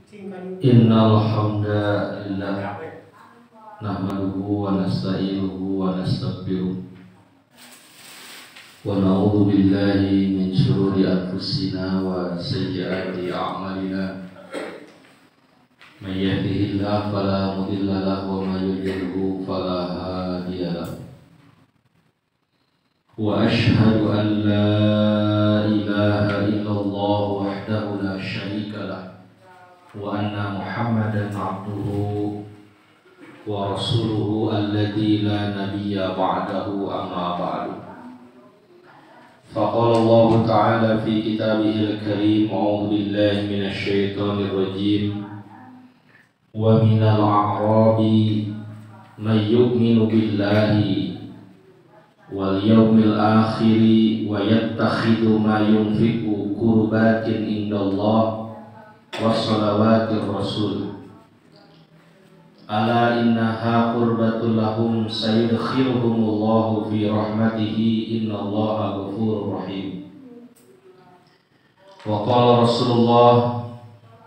Innal hamdalillah nahmaduhu wa nasta'inuhu wa nastaghfiruh wa na'udzu billahi min shururi anfusina wa sayyiati a'malina. May yahdihillahu fala mudilla lahu wa may yudlilhu fala hadiya lahu. Wa ashhadu an la ilaha illallah wahdahu la syarika lah wa anna Muhammadan abduhu wa rasuluhu alladzi la nabiyya ba'dahu, amma ba'du. Faqala Allah ta'ala fi kitabihil karim, a'udzu billahi minasy syaithanir rajim. Wa minal a'rabi may yu'minu billahi wal yaumil akhiri wa yattakhidhu ma yunfiqu qurbatin indallah was salawatir rasul. Ala innaha qurbatul lahum sayudkhiluhumullahu fi rahmatihi, innallaha ghafurur rahim. Wa qala Rasulullah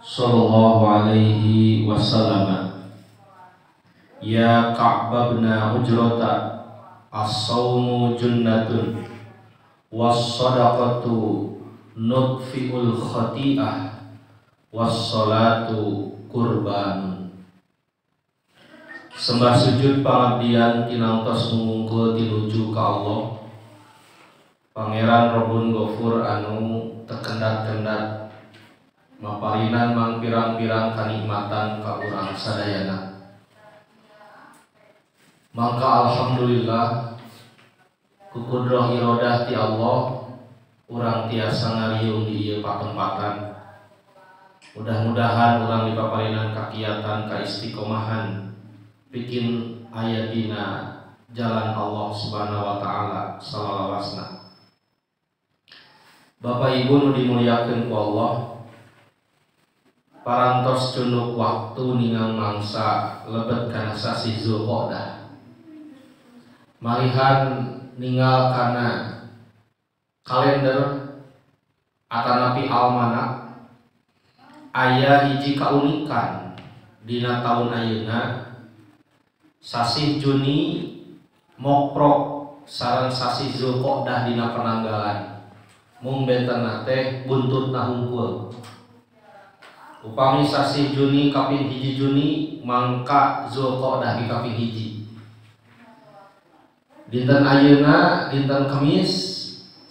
sallallahu alaihi wasallam, ya Ka'b bin Ujrata, as-sawmu junnatun was-sadaqatu nutfi'ul khati'ah was-salatu qurbanun. Sembah sujud pangabdian tinangtos mungkul tinuju ka Allah Pangeran Robun Gofur anu tekendat-kendat maparinan mangpirang-pirang kanikmatan ka urang sadayana. Maka alhamdulillah kukudroh irodah ti Allah urang tiasa ngariung di ieu patempatan. Mudah-mudahan urang dipaparinan kakiatan kaistiqomahan bikin aya dina jalan Allah Subhanahu wa taala salalawasna. Bapak Ibu nu dimuliakeun ku Allah, parantos cunuk waktu ningang mangsa lebet kana sasih Zulqa'dah. Malihan ninggal kana kalender atanapi almanak aya hiji kaunikan dina taun ayeuna sasih Juni mokprok sareng sasih Zulqa'dah dina penanggalan mung bentenna teh buntutna hungkul. Upami sasih Juni kaping 1 Juni mangka Zulqa'dah di kaping 1. Dinten ayeuna dinten Kamis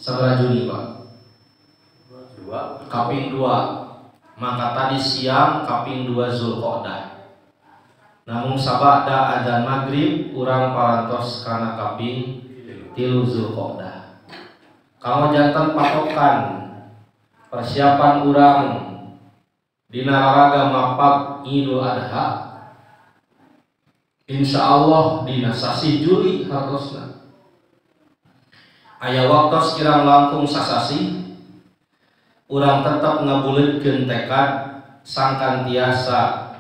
sabaraha Juni Pak? 2. Kaping 2. Maka tadi siang kaping 2 Zulqa'dah. Namun sabada adzan maghrib urang parantos kana kaping 3 Zulqa'dah. Kanggo janten patokan persiapan urang dina raraga mapak Idul Adha, insya Allah dina sasih Juli hartosna aya waktos kirang langkung sasasi urang tetep ngabuleutkeun tekad sangkan tiasa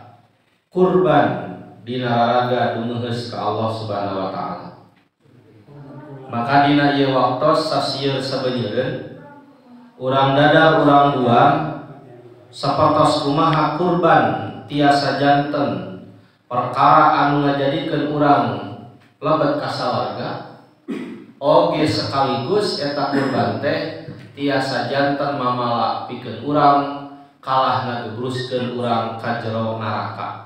kurban dina raraga dumeuheus ka Allah Subhanahu wa taala. Maka dina ieu waktos sasieur sabenyeureun urang dadar urang buang sapertos kumaha kurban tiasa janten perkara anu ngajadikeun urang lebet ka sawarga, oge sekaligus eta kurban teh tiasa janten mamala pikeun urang kalah ngagebruskeun urang ka jero neraka.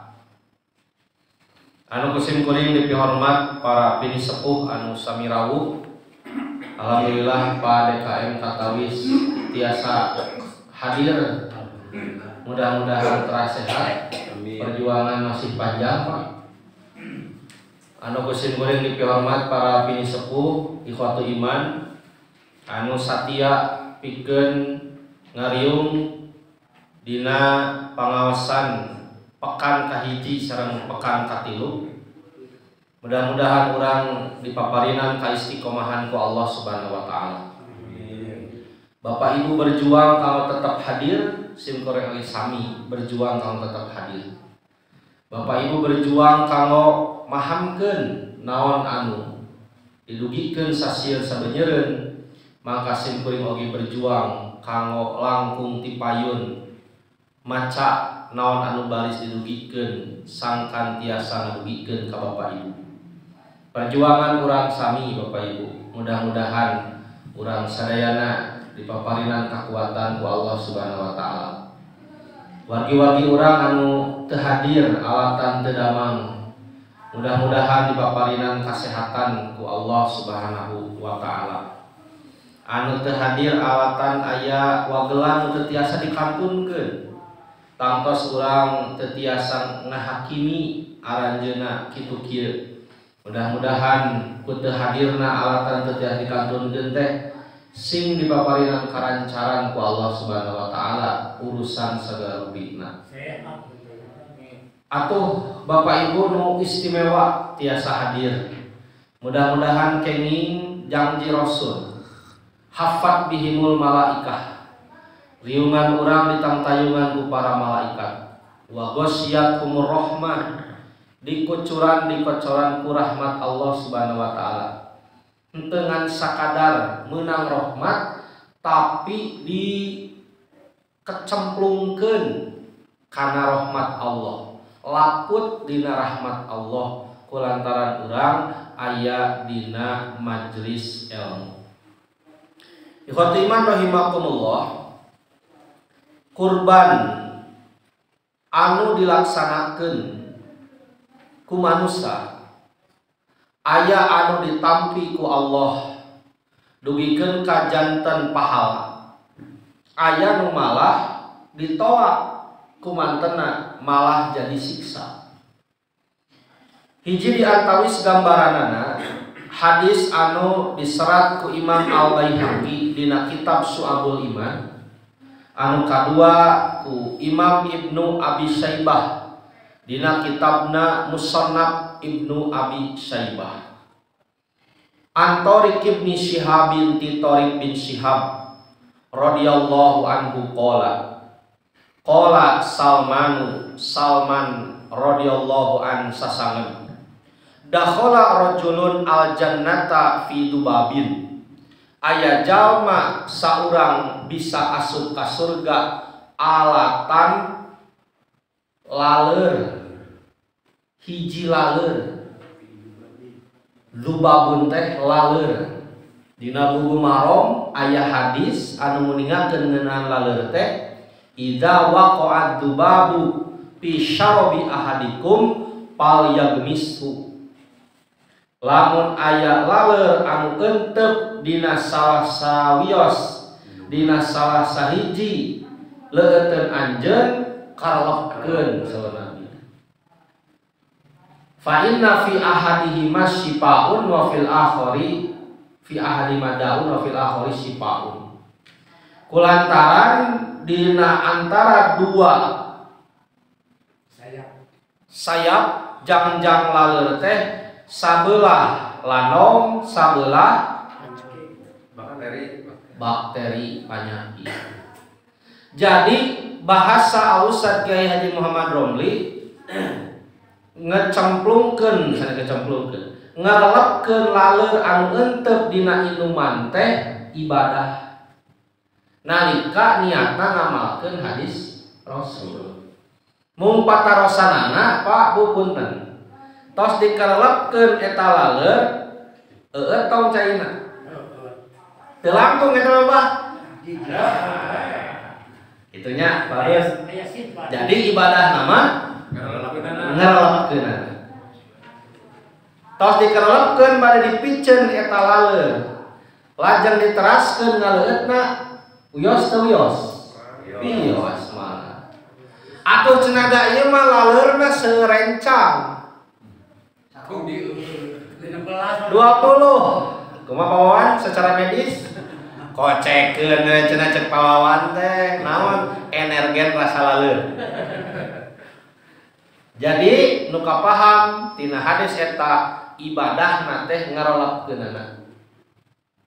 Anu kusim kuring dipihormat para pini sepuh anu sami rawuh. Alhamdulillah Pak DKM Katawis tiasa hadir. Mudah-mudahan teras sehat. Perjuangan masih panjang Pak. Anu kusim kuring dipihormat para pini sepuh ikhwatu iman anu satia pikeun ngariung dina pangaosan pekan kahiji sareng pekan katilu. Mudah-mudahan urang dipaparinan kaistiqomahan ku Allah Subhanahu wa taala. Bapak Ibu berjuang kalau tetap hadir, sim koreng sami berjuang kalau tetap hadir. Bapak Ibu berjuang kalau mahamkeun naon anu didugikeun sasieun sabenyeureun, maka sim kuring oge berjuang kanggo langkung tipayun maca naon anu baris didugikeun sangkan tiasa ngadugikeun ka Bapak Ibu. Perjuangan urang sami Bapak Ibu, mudah-mudahan urang sadayana dipaparinan kakuatan ku Allah Subhanahu wa taala. Wargi-wargi urang anu teu hadir alatan teu damang, mudah-mudahan dipaparinan kasehatan ku Allah Subhanahu wa taala. Anu teu hadir alatan aya wagelan nu teu tiasa dikantunkeun, tangtos urang teu tiasa ngahakimi aranjeuna kitu kieu. Mudah-mudahan ku teu hadirna alatan teu tiasa dikantunkeun teh sing dipaparinan karancaran ku Allah Subhanahu wa taala urusan sagala rupina. Atuh Bapak Ibu nu istimewa tiasa hadir, mudah-mudahan kenging janji Rasul hafat bihimul malaikah, riungan urang ditangtayungan ku para malaikat, wa ghasyiyat humur rahmah, dikucuran dikocoran ku rahmat Allah Subhanahu wa taala. Henteu ngan sakadar meunang rahmat tapi dikecemplungkeun kana rahmat Allah, laput dina rahmat Allah kulantaran urang aya dina majelis ilmu. Ikhwati iman rahimakumullah, kurban anu dilaksanakeun ku manusa aya anu ditampi ku Allah dugikeun ka janten pahala, aya nu malah ditolak ku mantena malah jadi siksa. Hiji di antawis gambaranana hadis anu diserat ku Imam Al-Baihaqi dina kitab Syu'abul Iman, anu kadua ku Imam Ibnu Abi Syaibah dina kitabna Musannaf Ibnu Abi Syaibah. An Tariq ibn Syihab binti Tariq bin Syihab radhiyallahu anhu qala qala Salmanu Salman radhiyallahu an sasangen dakhala rajulun al jannata fi dubabin, aya jalma saurang bisa asup ka surga alatan laler, hiji laler. Dubabun teh laler. Dina buku Marom aya hadis anu muningakeun ngeunaan laler teh, idza waqa'ad dubabu fi syarabi ahadikum falyagmishu. Lamun aya laler anu entep dina salah sawios, dina salah sahiji leueuteun anjeun karlepkeun saur Nabi. Fa inna fi ahadihima syifaun wa fil akhari fi ahadihima daun wa fil akhari syifaun. Kulantaran dina antara dua sayap jangjang laler teh sabelah lanong sabelah bakteri penyakit. Jadi bahasa Ustaz Kiai Haji Muhammad Romli ngecemplungkeun sana ngecemplungkeun ngarelepkeun laler anu entep dina inuman teh ibadah nalika niatna ngamalkeun hadis Rasul. Mung patarosanana Pak Bu punten tos dikarelepkeun eta laler eueuh tong caina teu langkung eta mah Pak. Itunya Pak. Jadi ibadah nama ngerelepkeunana. Tos dikerelepkeun bade dipiceun eta laler. Lajeng diteraskeun ngaleueutna uyos teu uyos? Wios mah. Atuh cenah da ieu mah laleurna serencang. 20. Kumaha pawawan secara medis? Kocekeun cenah cek pawawan teh naon energen rasa laleur. Jadi nu kapaham tina hadis eta ibadahna teh ngarelepkeunana.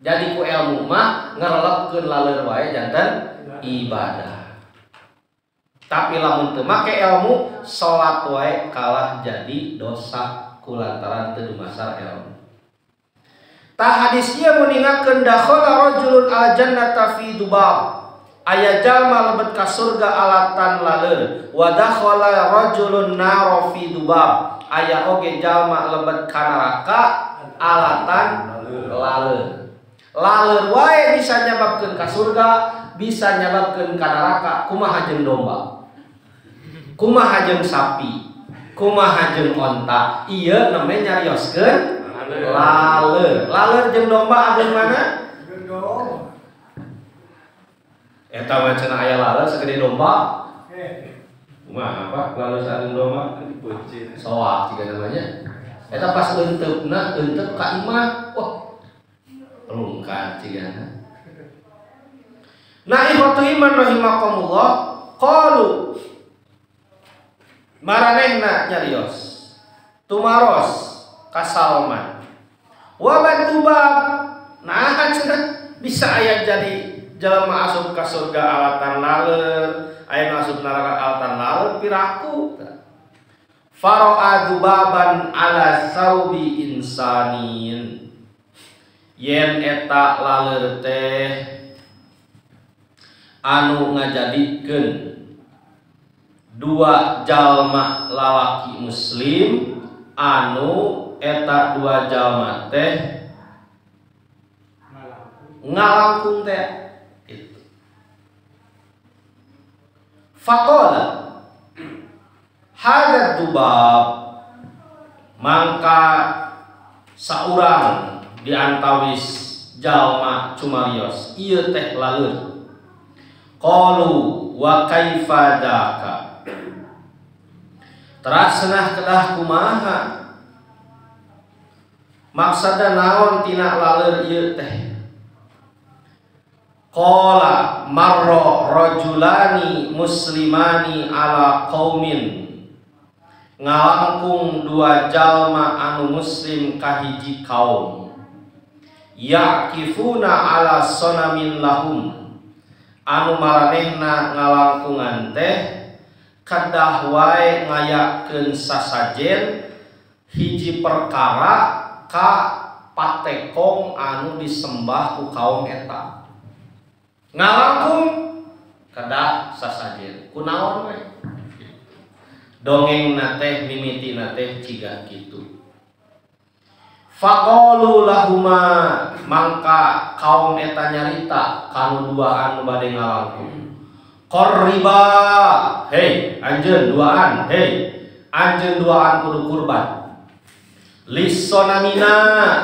Jadi ku ilmu mah ngarelepkeun laleur wae janten ibadah. Tapi lamun teu make ilmu salat wae kalah jadi dosa kulantaran teu dumasar ilmu. Tah hadis ieu muningakeun dakhala rajulun al jannata fi dubab. Aya jalma lebet ka surga alatan laleur wa dakhala rajulun nara fi dubab. Aya oge jalma lebet ka neraka alatan laleur. Laleur wae bisa nyababkeun ka surga, bisa nyababkeun ka neraka. Kumaha jeung domba, kumaha jeung sapi, kumaha jeung onta. Ieu namanya nyarioskeun laleur. Laleur jeung domba ageung mana? Eta mah cenah aya laleur segede domba. Kumaha Pak laleur saeung domba? Soak jiga namanya. Eta pas eunteup-na eunteup ka imah. Wah. Rungkad jigana. Nah ikhwatu iman rahimakumullah, qalu maranehna nyarios tumaros ka Salman. Wa batubab nah cenah bisa aya jadi jalma asup ka surga alatan laleur, aya nu asup neraka alatan laleur piraku. Fara'a dubaban ala saubi insanin. Yen eta laleur teh anu ngajadikeun dua jalma lalaki muslim anu eta dua jalma teh ngalangkung teh gitu. Faqala hadza dubab mangka saurang di antawis jalma cumarios ieu teh laleur. Qalu wa kaifa dzaka. Terasnah kedah kumaha maksada naon tina laleur ieu teh. Qala marra rajulani muslimani ala qaumin. Ngalangkung dua jalma anu muslim kahiji kaum. Yaqifuna ala sonamin lahum. Anu maranehna ngalangkungan teh kedah wae ngayakeun sasajen hiji perkara ka patekong anu disembah ku kaum eta. Ngalangkung kedah sasajen kunaon we. Dongengna teh mimitina teh ciga kitu. Faqalu lahuma mangka kaum eta nyarita kanu duaan nu bade ngalangkung. Qarriba, hei anjeun duaan, hei anjeun duaan kudu kurban. Lisonamina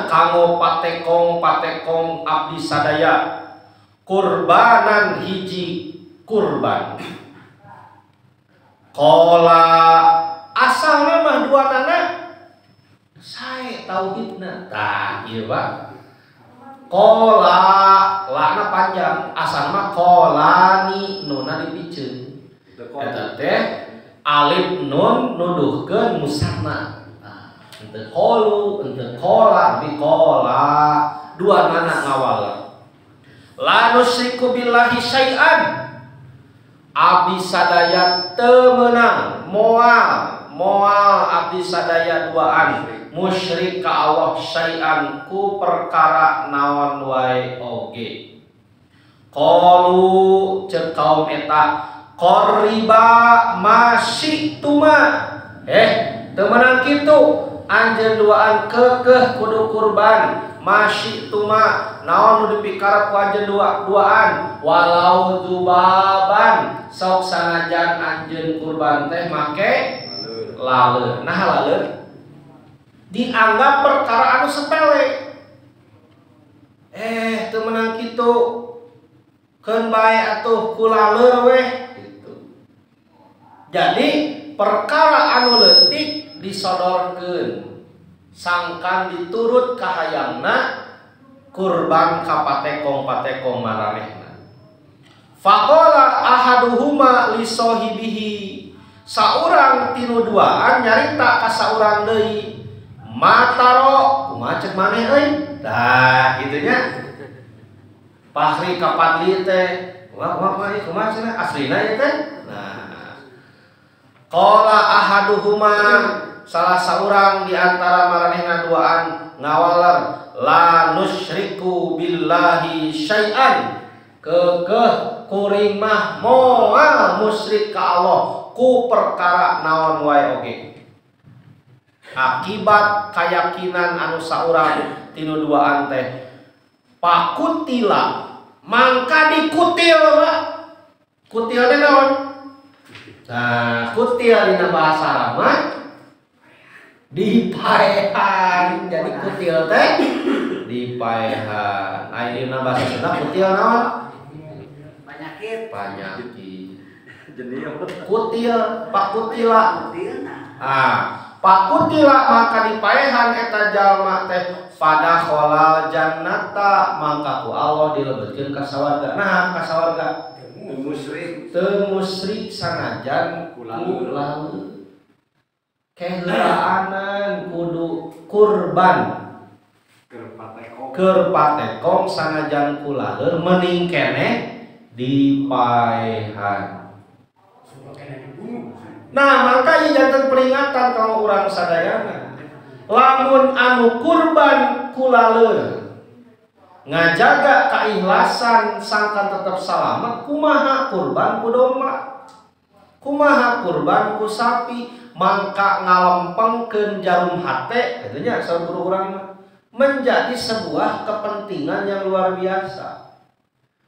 kanggo patekong-patekong abdi sadaya. Kurbanan hiji kurban. Qala asalna mah duanana sae tauhidna. Tah ieu Pak. Qala lana panjang asal mah qalani nunna dipiceun. Eta teh alif nun nuduhkeun musanna. Nah, henteu qalu, henteu qala, tapi qala duanana ngawala. La nusyriku billahi syai'an. Abdi sadaya teu meunang moal abdi sadaya duaan musyrik ka Allah syai'an ku perkara naon wae oge. Qalu ceuk kaum eta qarriba masyi'tuma. Teu meunang kitu anjeun duaan keukeuh kudu kurban masyi'tuma naon nu dipikarep ku anjeun duaan walau dubaban sok sanajan anjeun kurban teh make laleur. Nah laleur dianggap perkara anu sepele. Teu meunang kitu keun bae atuh ku laleur weh gitu. Jadi perkara anu leutik disodorkeun sangkan diturut kahayangna kurban ka patekong-patekong maranehna. Faqala ahaduhuma li sahibihi. Saurang tinu duaan nyarita ka saurang deui. Mataro kumaha ceuk maneh euy? Tah kitu nya. Fahri ka Fadli teh kumaha kumaha kumaha cenah aslina ieu teh. Nah. Qala ahaduhuma salah saurang di antara maranehna duaan ngawaler la nusyriku billahi syai'an. Kekeh kuring mah moal musyrik ka Allah ku perkara naon wae oge. Akibat kayakinan anu saurang tinu duaan teh pakutila mangka dikutil Pak. Kutil teh naon? Nah, kutil dina bahasa Arab mah dipaehan. Jadi kutil teh dipaehan. Aya dina bahasa Sunda kutil naon? Penyakit. Penyakit. Kutil, pakutila. Ah, pakutila maka dipaehan eta jalma teh pada kholal jannata mangka ku Allah dilebetkeun ka sawarga. Nah, ka sawarga musyrik teu musyrik sanajan ku lalu keheulaanan kudu kurban keur patekong sanajan ku laleur mending keneh dipaehan. Nah, maka ieu janten peringatan ka urang sadayana. Lamun anu kurban ku laleur ngajaga keikhlasan sangkan tetap salamet, kumaha kurban ku domba, kumaha kurban ku sapi, mangka ngalempengkeun jarum hate kitu nya saur guru urang mah menjadi sebuah kepentingan yang luar biasa.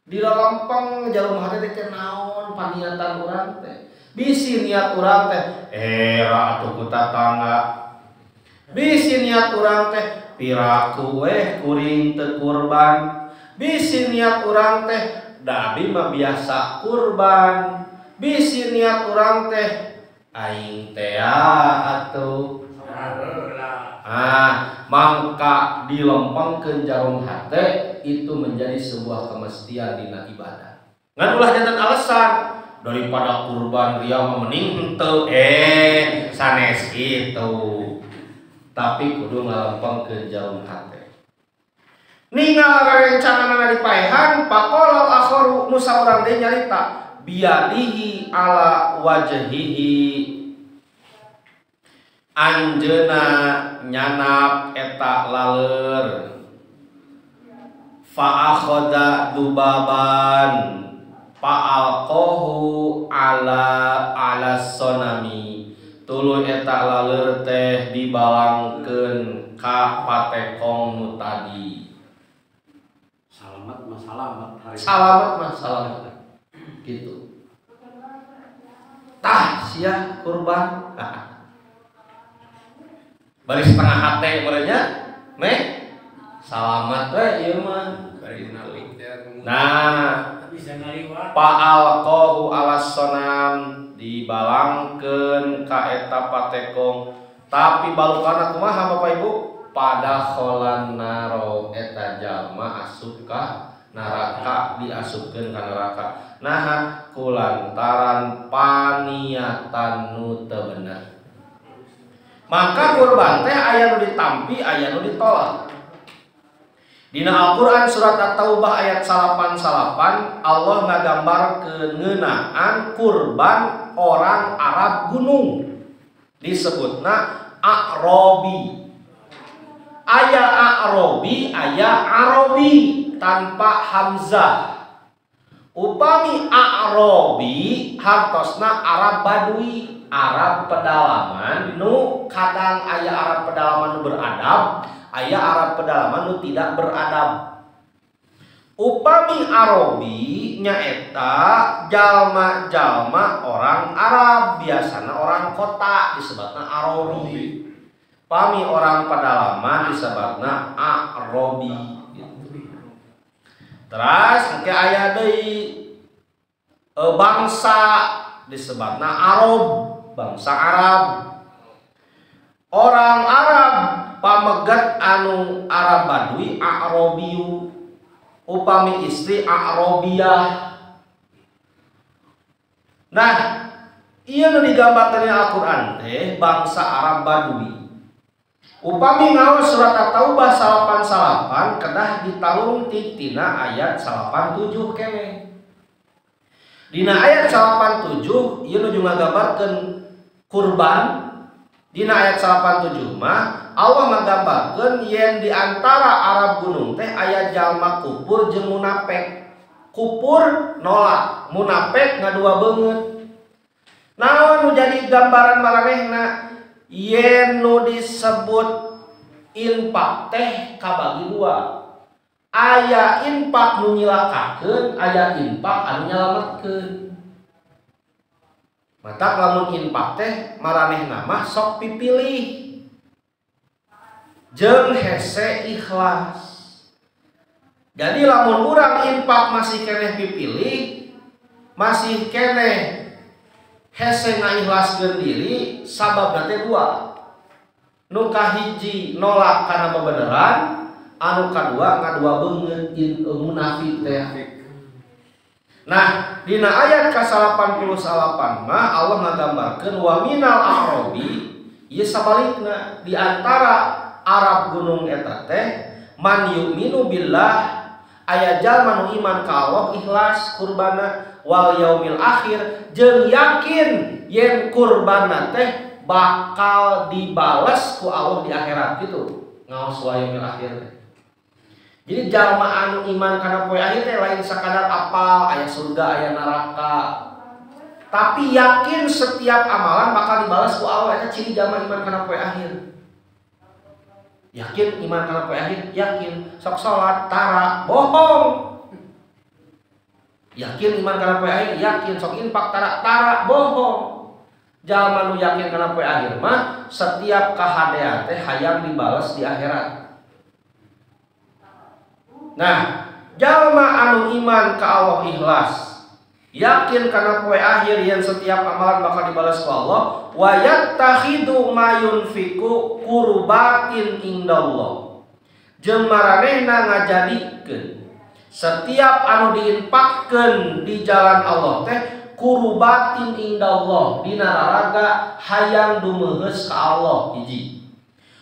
Di lelempeng jarum hate teh naon paniatan urang teh, bisi niat urang teh era atuh ku tatangga, bisi niat urang teh piraku weh kuring teu kurban, bisi niat urang teh da abi mah biasa kurban, bisi niat urang teh aing teh atuh. Ah, mangka dilempengkeun jarum hate itu menjadi sebuah kemestian dina ibadah. Ngan ulah janten alasan daripada kurban ria mah mending henteu sanes kitu. Tapi kudu ngalempengkeun jarum hate. Ningal rerencanganana dipaehan, faqala akharu nu saurang deui nyarita biadihi ala wajhihi anjeuna nyanak eta laleur fa akhadha dubaban fa'alqahu ala sonami tuluy eta laleur teh dibalangkeun ka patekong nu tadi. Salamat mah salamat hari. Salamat mah salamat gitu. Tah sia kurban. Bari setengah hate merenya meh salamat we ieu mah. Nah, fa'alqahu ala sonam dibalangkeun ka eta patekong, tapi balukana kumaha Bapak Ibu? Pada kholan naro eta jalma asup ka neraka, diasupkeun ka neraka. Nah, kulantaran paniatan nu teu bener. Maka kurban teh aya nu ditampi, aya nu ditolak. Dina Al-Qur'an surat At-Taubah ayat 99 Allah ngagambarkeun ngeunaan kurban orang Arab gunung. Disebutna A'rabi. Aya A'rabi, aya Arabi tanpa hamzah. Upami A'rabi hartosna Arab Badui, Arab pedalaman nu kadang aya Arab pedalaman nu beradab, aya Arab pedalaman nu tidak beradab. Upami Arabi nyaeta jalma-jalma orang Arab, biasana orang kota disebutna Arabi. Pami orang pedalaman disebutna Arabi gitu. Terus engke aya deui bangsa disebutna Arab, bangsa Arab. Orang Arab pamegat anu Arab Badui Arabiyu, upami istri Arabiyah. Nah, ieu nu digambarkeun dina Al-Qur'an teh bangsa Arab Badui. Upami ngaos surat At-Taubah 99 kedah ditalungtik tina ayat 87 keneh. Dina ayat 87 ieu nuju ngagambarkeun kurban. Dina ayat 87 mah Allah ngagambarkeun yen di antara Arab gunung teh aya jalma kufur jeung munafik. Kupur nolak, munafik ngadua beungeut. Naon nu jadi gambaran maranehna? Yen nu disebut infak teh kabagi dua. Aya infak nu nyilakakeun, aya infak anu nyalametkeun. Matak lamun infak teh maranehna mah sok pipilih jeung hese ikhlas. Jadi lamun urang infak masih keneh pipilih, masih keneh hese ngaikhlaskeun diri, sababna teh dua. Nu kahiji nolak kana bebeneran, anu kadua ngadua beungeut munafik teh. Nah, dina ayat ka-88 mah Allah ngagambarkeun wa minal a'rabi, ieu sabalikna di antara Arab gunung eta teh man yu'minu billah, aya jalma nu iman ka Allah ikhlas kurbana wal yaumil akhir jeung yakin yen kurbana teh bakal dibales ku Allah di akhirat gitu. Ngaos wa yaumil akhir teh. Jadi jalma anu iman kana poe akhir teh lain sakadar apal aya surga aya neraka, tapi yakin setiap amalan bakal dibalas ku Allah. Eta ciri jalma iman kana poe akhir. Yakin iman kana poe akhir, yakin sok salat tara bohong. Yakin iman kana poe akhir, yakin sok infak tara tara bohong. Jalma nu yakin kana poe akhir mah setiap kahadean teh hayang dibalas di akhirat. Nah, jalma anu iman ka Allah ikhlas, yakin kana poe akhir yang setiap amalan bakal dibalas ku Allah, wa yattakhidu ma yunfiqu qurbatin indallah. Jeung maranehna ngajadikeun setiap anu diinfakkeun di jalan Allah teh qurbatin indallah, dina raraga hayang dumeuheus ka Allah hiji.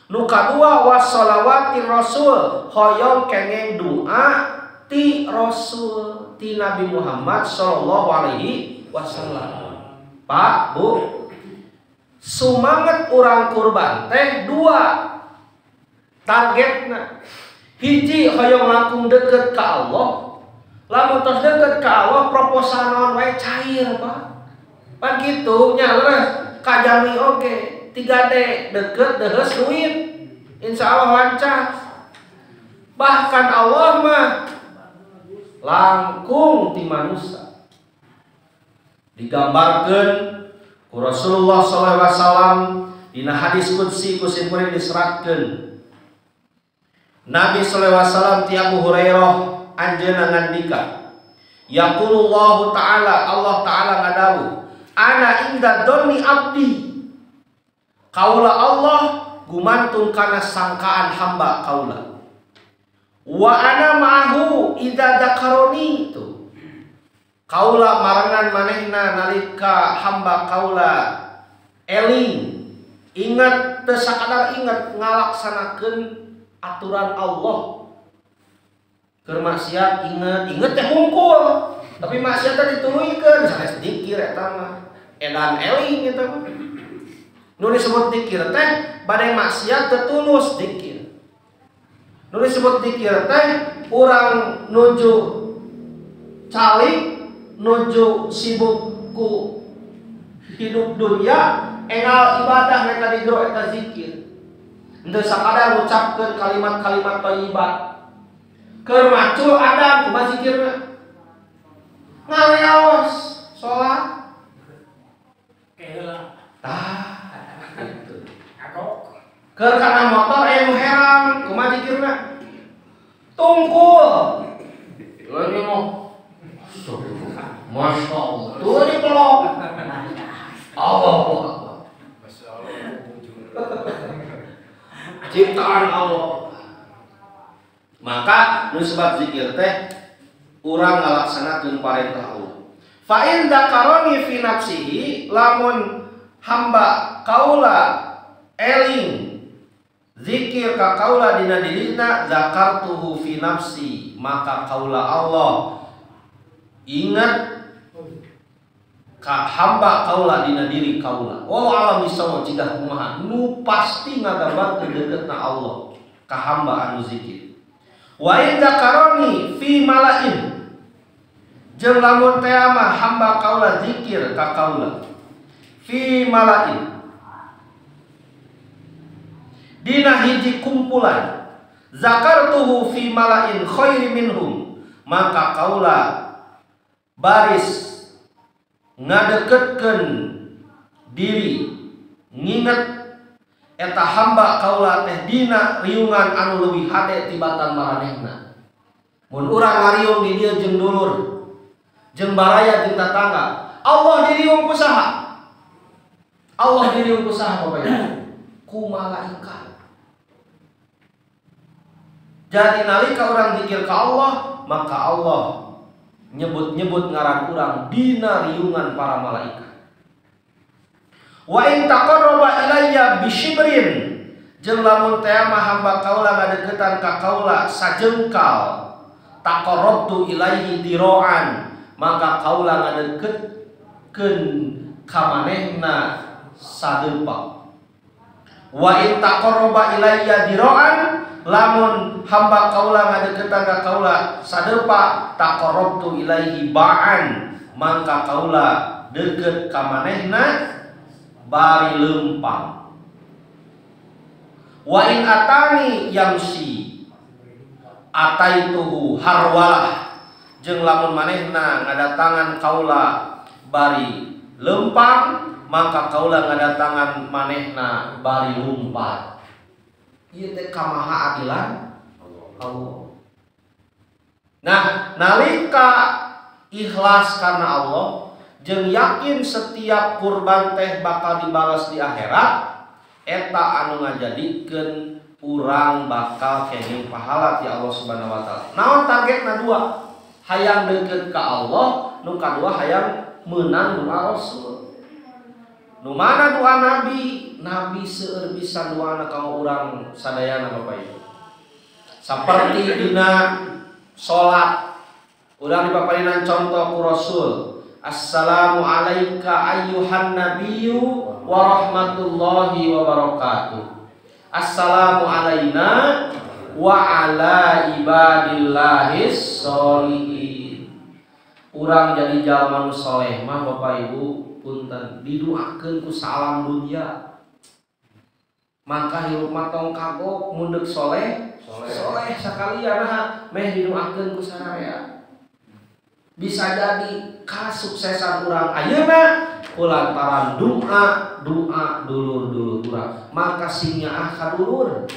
Nu kadua wassalawatir rasul, hoyong kengeng doa ti rasul, ti Nabi Muhammad sallallahu alaihi wasallam. Pak, Bu, sumanget urang kurban teh dua targetna. Hiji hoyong langkung deket ka Allah. Lamun tos deket ka Allah proposal naon wae cair, Pak. Pan kitu nya leres kajami oge 3D deket deheus duit, insya Allah lancar. Bahkan Allah mah langkung ti manusia. Digambarkeun ku Rasulullah sallallahu alaihi wasallam dina hadis qudsi ku simkuring diseratkeun. Nabi sallallahu alaihi wasallam ti Abu Hurairah anjeunna ngandika, yaqulullahu ta'ala, Allah ta'ala ngadawuh, ana inda dhanni abdi. Kaula Allah gumantung kana sangkaan hamba kaula. Wa ana ma'ahu idza dzakaroni itu. Kaula marengan manehna nalika hamba kaula eling, ingat teu sakadar ingat ngalaksanakeun aturan Allah. Keur maksiat inget, inget teh hungkul, tapi maksiat teh dituluykeun sanes dikir eta mah. Edan eling eta mah. Nu disebut dikir teh bade maksiat teu tulus dikir. Nu disebut dikir teh urang nuju calik, nuju sibuk ku hidup dunia, engal ibadah mereka digro eta zikir. Henteu sakadar ngucapkeun kalimat-kalimat thayyibat. Keur macul adam kumaha zikirna? Ngaleos salat. Keheula. Tah. Keur kana motor aya nu herang, kumaha zikirna? Tungkul. Leuh mah. Masya Allah. Tuh dipelok. Allahu Akbar. Ciptaan Allah. Maka nu sebab zikir teh urang ngalaksanakeun parentah Allah. Fa in dzakaroni fi nafsihi, lamun hamba kaula eling zikir ka kaula dina dirina, zakartuhu fi nafsi, maka kaula Allah ingat ka hamba kaula dina diri kaula. Wallahu a'lam bishawab, jika kumaha nu pasti ngagambarkeun deuketna Allah ka hamba anu zikir. Wa in dzakaroni fi mala'in, Jeung lamun teh mah hamba kaula zikir ka kaula fi malain dina hiji kumpulan zakartuhu fi malain khairi minhum maka kaula baris ngadeketkeun diri nginget eta hamba kaula teh dina riungan anu leuwih hade tibatan maranehna. Mun urang ngariung di dieu jeung dulur jeung baraya jeung tatangga, Allah diriung ku saha? Allah diriung ku saha Bapak Ibu? Ku malaikat. Jadi nalika urang zikir ka Allah, maka Allah nyebut-nyebut ngaran urang dina riungan para malaikat. Wa in taqarraba ilayya bishibrin jeung lamun teh mah hamba kaula ngadeukeutan ka kaula sajengkal taqarrabtu ilaihi diroan maka kaula ngadeukeutkeun ka manehna sadepak. Wa in taqarraba ilayya diroan lamun hamba kaula ngadeuketan ka kaula sadepak taqarrabtu ilaihi ba'an maka kaula deukeut ka manehna bari lempang. Wa in atani yamsi ataituhu harwalah jeung lamun manehna ngadatangan kaula bari lempang maka kaula ngadatangan manehna bari lumpat. Ieu teh kamaha adilan Allah. Nah, nalika ikhlas karena Allah jeung yakin setiap kurban teh bakal dibalas di akhirat, eta anu ngajadikeun urang bakal kenging pahala ti Allah Subhanahu wa taala. Naon targetna dua? Hayang deukeut ka Allah, nu kadua hayang meunang doa Rasul. Nu mana doa Nabi? Nabi seueur pisan doana ka urang sadayana Bapak Ibu. Saperti dina salat urang dipaparinan contoh ku Rasul. Assalamu alayka ayyuhan nabiyyu wa rahmatullahi wa barakatuh. Assalamu alayna wa ala ibadillahis sholihin. Urang jadi jalma nu soleh mah Bapak Ibu punten diduakeun ku salam dunia. Maka hirup mah tong kagok mun deuk soleh, soleh sakalian nah meh diduakeun ku sararea. Bisa jadi kasuksesan urang ayeuna kulantaran doa doa dulur-dulur urang, maka sing nyaah ka dulur.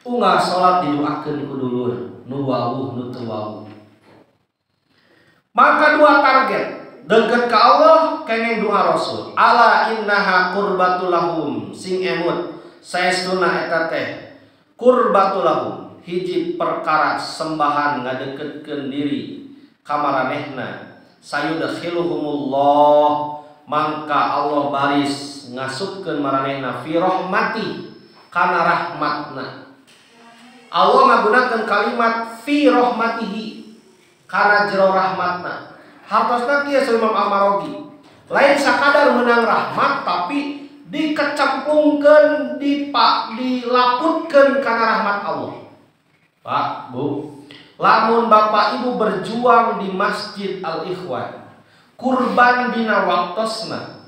Unggal salat didoakeun ku dulur nu wawuh nu teu wawuh. Maka dua target, deket ka Allah kenging doa Rasul. Ala innaha qurbatul lahum, sing emut saestuna eta teh qurbatul lahum, hiji perkara sembahan ngadeketkeun diri ka maranehna. Sayudkhiluhumullah, mangka Allah baris ngasupkeun maranehna fi rahmati, kana rahmatna. Allah ngagunakeun kalimat fi rahmatihi, kana jero rahmatna. Hartosna kieu Imam Al-Marogi, lain sakadar menang rahmat tapi dikecemplungkeun, dilaputkeun kana rahmat Allah. Pak, Bu, lamun Bapak Ibu berjuang di Masjid Al-Ikhwan, kurban dina waktosna,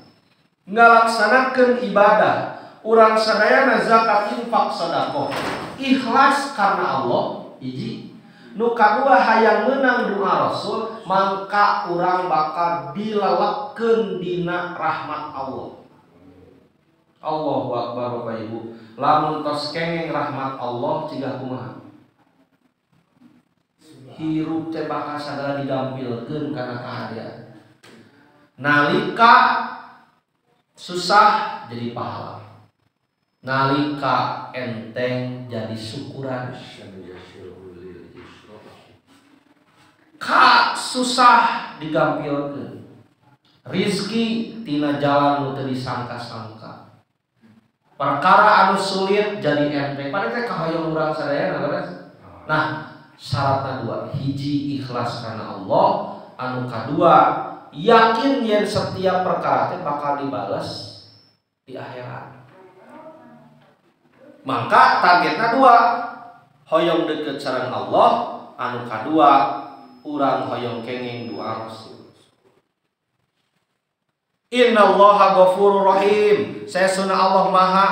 ngalaksanakeun ibadah, urang sadayana zakat, infak, sedekah, ikhlas karena Allah, hiji. Nu kadua hayang meunang doa Rasul, mangka urang bakal dilalapkeun dina rahmat Allah. Allahu akbar Bapak Ibu. Lamun tos kenging rahmat Allah cigah kumaha? Hirup teh bakal sagala digampilkeun kana kahadean. Nalika susah jadi pahala, nalika enteng jadi syukuran. Ka susah digampilkeun, rizki tina jalan nu teu disangka-sangka, perkara anu sulit jadi enteng. Padahal teh kahoyong urang sadayana leres. Nah, syaratna dua, hiji ikhlas karena Allah, anu kadua yakin yen setiap perkara teh bakal dibalas di akhirat. Maka targetna dua, hoyong deket sareng Allah, anu kadua Urang hoyong kenging doa Rasul. Innallaha ghafurur rahim. Saesuna Allah maha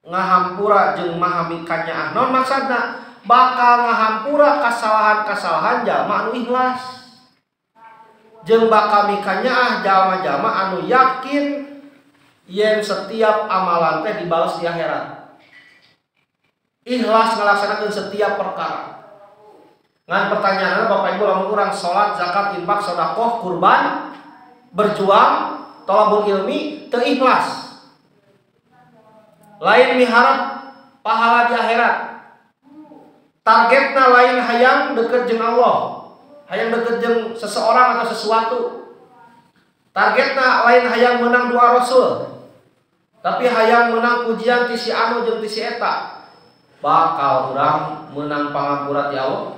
ngahampura jeung maha mikanyaah. Naon maksudna? Bakal ngahampura kasalahan-kasalahan jalma anu ikhlas. Jeung bakal mikanyaah jalma-jalma anu yakin yen setiap amalan teh dibalas di akhirat. Ikhlas ngalaksanakeun setiap perkara. Ngan pertanyaanna Bapak Ibu lamun urang salat, zakat, infak, sedekah, kurban, berjuang, thalabul ilmi teu ikhlas. Lain miharap pahala di akhirat. Targetna lain hayang deket jeung Allah, hayang deket jeung seseorang atau sesuatu. Targetna lain hayang menang doa Rasul, tapi hayang menang pujian ti si anu jeung ti si eta. Bakal urang menang pangampura ti Allah,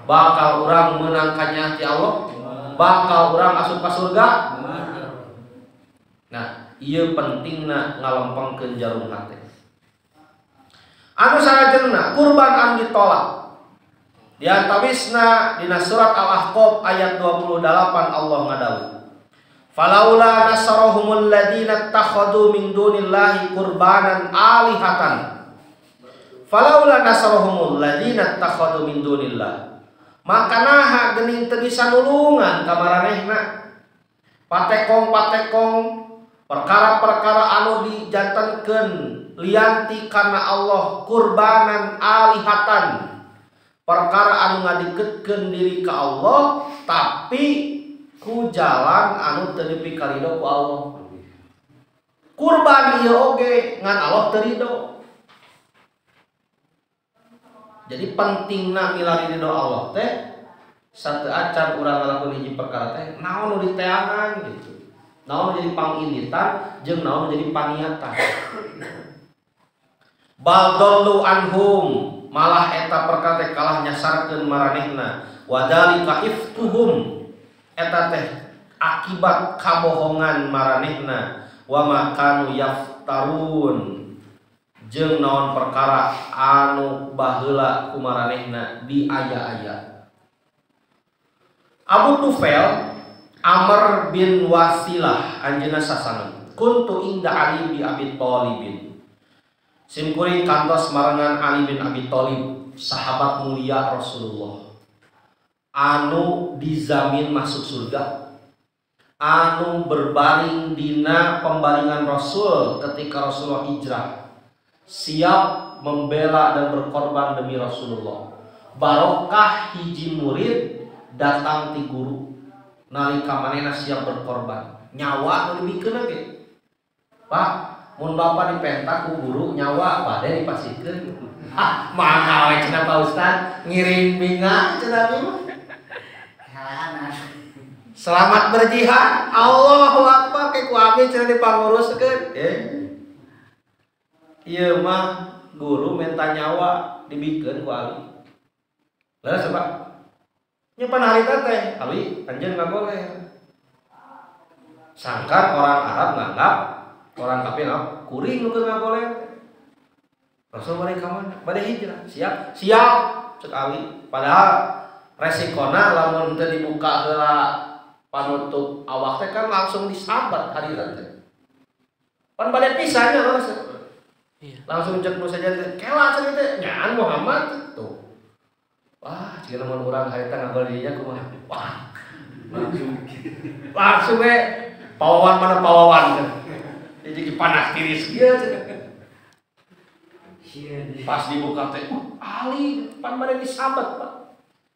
bakal urang menang kanyah ti Allah, bakal urang asup ka surga. Nah, ieu pentingna ngalempengkeun jarum hate. Anu salajengna kurban anu ditolak. Di antawisna dina surat Al-Ahqaf ayat 28 Allah ngadawuh. Falaula nasarahumul ladina takhadu min dunillahi qurbanan alihatan. Falaula nasarahumul ladina takhadu min dunillah. Maka naha geuning teu bisa nulungan ka maranehna. Patekong-patekong perkara-perkara anu dijantenkeun lianti karena Allah kurbanan alihatan, perkara anu ngadiketkeun diri ka Allah tapi ku jalan anu teu dipikarido ku Allah. Kurban ieu oge ngan Allah teu rido. Jadi pentingna milari ridho Allah teh sateu acan urang ngalakuan hiji perkara teh naon nu diteangan gitu. Naon jadi pangilitan jeung naon jadi paniatan. Bal dallu anhum, malah eta perkara teh kalah nyasarkeun maranehna. Wadalika iftuhum, eta teh akibat kabohongan maranehna. Wa ma kanu yaftarun, jeung naon perkara anu baheula ku maranehna di aya-aya. Abu Tufail Amr bin Wasilah anjeunna sasangan kuntu inda Ali bin Abi Thalibin. Simkuring kantos marengan Ali bin Abi Thalib, sahabat mulia Rasulullah, anu dizamin masuk surga, anu berbaring dina pembaringan Rasul ketika Rasulullah hijrah, siap membela dan berkorban demi Rasulullah. Barokah hiji murid datang ti guru nalika manehna siap berkorban, nyawa nu dibikeun ge. Pak, mun bapak dipenta ku guru nyawa bade dipasihkeun. Ah, mangga we cenah Pak Ustad ngiring binga cenah mah. Selamat berjihad. Allahu akbar ke ku abi cenah dipanguruskeun. Ieu mah guru menta nyawa dibikeun ku Ali. Leres Pak. Nya pan harita teh Ali anjeun ngagoler. Sangkan orang Arab nganggap orang kafir nganggap kuring nu keur ngagoler. Rasul bade ka mana? Bade hijrah. Siap? Siap cek Ali. Padahal resikona lamun teu dibuka heula panutup awak teh kan langsung disambat harita teh. Pan bade pisan nya langsung. Langsung cek nu saja teh kela cenah teh nyaan Muhammad tuh. Wah, jika lamun urang harita ngagol dirinya kumaha? Wah. Langsung we pawawan mana pawawan cenah. Jadi panas tiris kieu cenah. Pas dibuka teh, Ali pan bade disambat, Pak.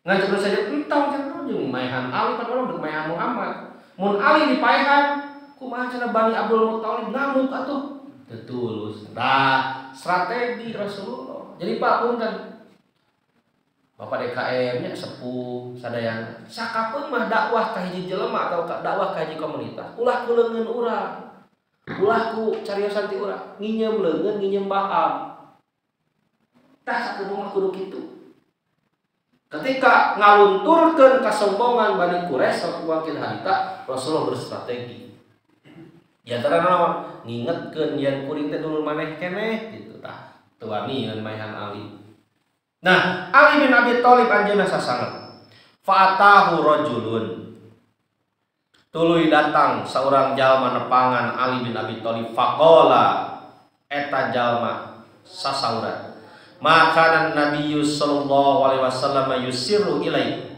Ngan cek nu saja entong cenah jeung maehan Ali pan urang deuk maehan Muhammad. Mun Ali dipaehan kumaha cenah Bani Abdul Muthalib ngamuk atuh. Teu tulus. Nah, strategi Rasulullah. Jadi Pak punten. Bapak DKM nya sepuh sadayana. Sakapeung mah dakwah ka hiji jelema atau dakwah ka hiji komunitas, ulah ku leungeun urang. Ulah ku cariosan ti urang, nginyeum leungeun nginyeum baham. Tah sakeung mah kudu kitu. Ketika ngalunturkeun kasombongan Bani Quraisy wakil harita, Rasulullah bersrategi. Di antara naon? Ngingetkeun yen kuring teh dulur maneh keneh gitu tah. Teu wani ngan maehan Ali. Nah, Ali bin Abi Thalib anjeunna sasangat. Fa'atahu rajulun tuluy datang saurang jalma nepangan Ali bin Abi Thalib faqala eta jalma sasauran makanan Nabi sallallahu alaihi wasallam yusiru ilai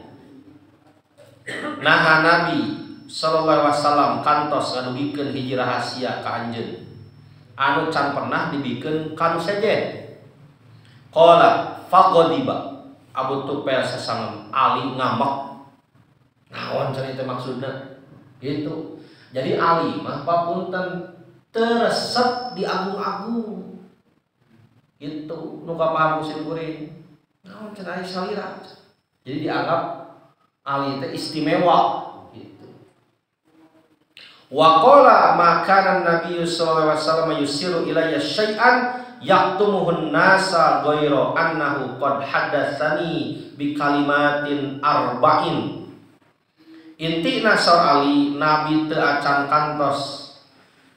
naha Nabi sallallahu alaihi wasallam kantos ngadugikeun hiji rahasia ka anjeun anu can pernah dibikeun ka nu sejen. Qala faqadiba Abu Tufail sasangem Ali ngambek. Naon cenah teh maksudna? Gitu. Jadi Ali mah papunten teresep diagung-agung. Gitu nu kapaham ku sim kuring. Naon cenah salira. Jadi dianggap Ali teh istimewa gitu. Wa qala makanan Nabi sallallahu alaihi wasallam yusiru ilayya syai'an yaktumuhun nasa ghairu annahu qad hadatsani bi kalimatin arba'in. Intina saur Ali Nabi teu acan kantos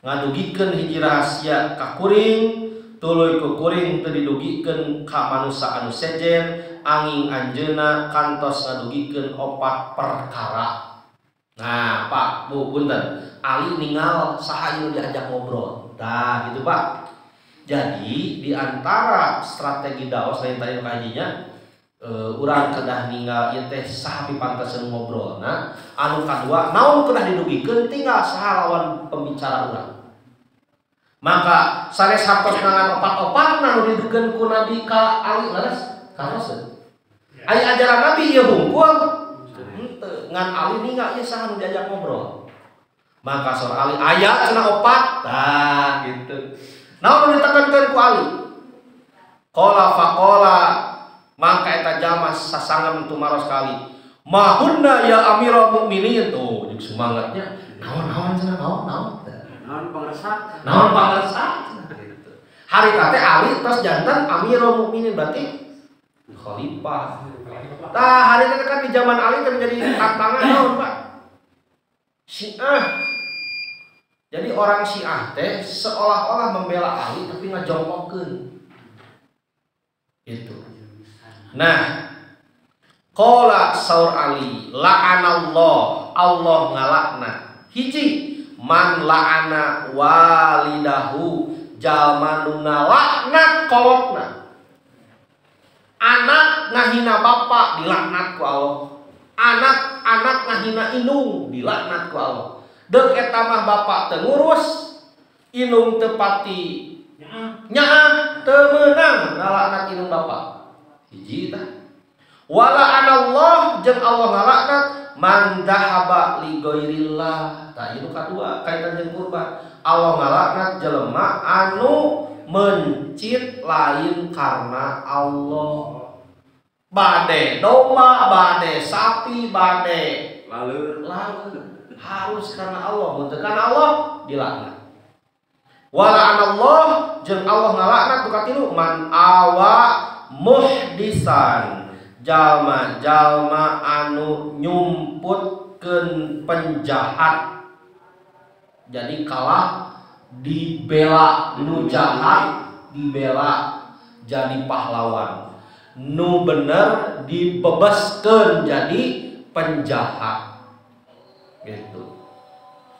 ngadugikeun hiji rahasia ka kuring tuluy ku kuring teu didugikeun ka manusa anu sejen angin anjeunna kantos ngadugikeun opat perkara. Nah, Pak, Bu, punten. Ali ningal saha ieu diajak ngobrol. Tah, gitu, Pak. Jadi di antara strategi dakwah selain tadi kajinya urang kedah ninggal ieu teh saha pipantaseun ngobrolna, anu kadua naon kedah didugikeun tinggal saha lawan pembicara urang. Maka sanes hartos nangan opat-opatna nu didugikeun ku Nabi ka Ali leres karoseun. Aya ajaran Nabi ieu hungkul henteu ngan Ali ninggal ieu saha nu diajak ngobrol. Maka saur Ali aya cenah opat tah gitu. Naon nu ditekankeun ku Ali? Qala faqala maka eta jalma sasangem tumaros kali. Mahunna ya amirul mukminin tuh jeung semangatnya. Naon-naon cenah naon-naon. Naon pangersa? Naon pangersa gitu. Harita teh Ali tos janten amirul mukminin berarti khalifah. Tah harita teh kan di zaman Ali teh menjadi tantangan naon, Pak? Syiah. Jadi orang Syiah teh seolah-olah membela Ali tapi ngajongkokkeun. Gitu. Nah, qala saur Ali, la'anallah, Allah ngalakna. Hiji, man la'ana walidahu, jalma nu ngalaknat kolotna. Anak ngahina bapak dilaknat ku Allah. Anak ngahina indung dilaknat ku Allah. Deuk eta mah bapak teu ngurus, indung teu pati nyaah teu meunang ngalaknat indung bapak. Hiji tah. Wala anallah jeung Allah ngalaknat man dahaba li ghairillah. Tah ieu kadua kaitan jeung kurban. Allah ngalaknat jelema anu mencit lain karena Allah. Bade domba, bade sapi, bade laleur. Harus karena Allah, mun teu karena Allah dilaknat. Wala anallah jeung Allah ngalaknat nu katilu man awa muhdisan jalma-jalma anu nyumputkeun penjahat. Jadi kalah dibela nu jahat dibela jadi pahlawan, nu bener dibebaskeun jadi penjahat gitu.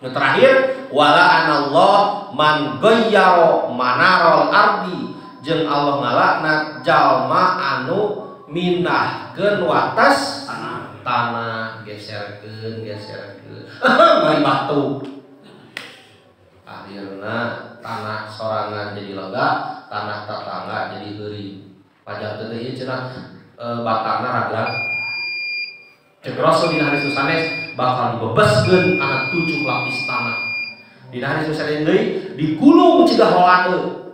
Nu terakhir wala anallah man ghayyara manarol ardi jeung Allah ngalaknat jalma anu minahkeun watas tanah, geserkeun bari batu. Akhirna tanah sorangan jadi lega, tanah tetangga jadi heureuy. Pajak teh ieu cenah batana raglang. Cek Rasul dina hadis sanes bakal dibebeskeun kana 7 lapis tanah. Dina hadis sanes deui digulung cigah holade.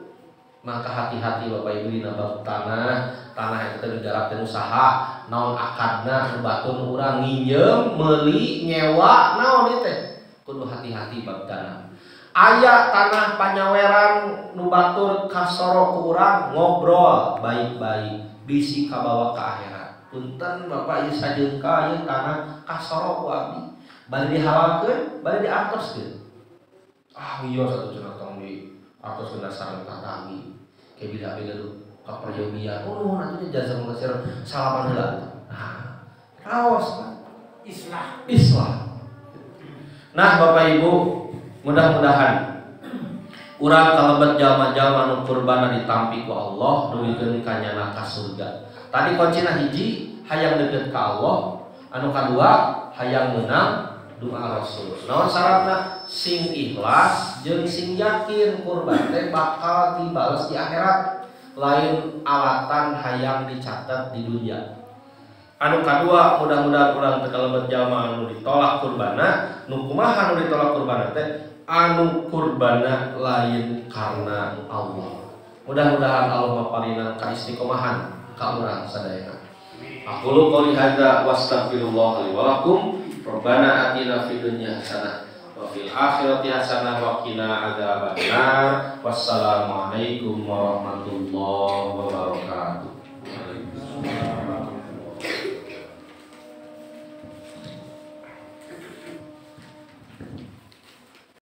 Maka hati-hati Bapak Ibu dina bab tanah, tanah itu teh digarap teh usaha, naon akadna nu batur nu urang nginjem, meuli, nyewa, naon ieu teh. Kudu hati-hati bab tanah. Aya tanah panyaweran nu batur kasoro ku urang ngobrol baik-baik bisi kabawa ka akhirat. Punten Bapak ieu sajengka ieu tanah kasoro ku abdi. Bade dihalalkeun, bade diartoskeun. Ah iya satu cenah tong di artoskeun sareng tatanggi. Kayak bila-bila tuh kaperyogian. Oh nuhun atuh jasa mengasir salaman heula. Nah, Raos Pak. Islah. Islah. Nah Bapak Ibu, mudah-mudahan urang kalebet jalma-jalma nu kurbana ditampi ku Allah dugikeun ka nyana ka surga. Tadi kuncina hiji hayang deukeut ka Allah, anu kadua hayang meunang doa Rasul. Naon syaratna? Sing ikhlas jeung sing yakin kurban teh bakal dibales di akhirat, lain alatan hayang dicatat di dunia. Anu kadua mudah-mudahan urang teu kalebet jalma anu ditolak kurbana, nu kumaha anu ditolak kurbana teh? Anu kurbana lain karena Allah. Mudah-mudahan Allah maparinan ka istiqomahan ka urang sadayana. Aqulu qouli hadza wastaghfirullah li wa lakum. Rabbana atina fid dunya hasanah wa fil akhirati hasanah wa qina adzabannar. Wassalamualaikum warahmatullahi wabarakatuh.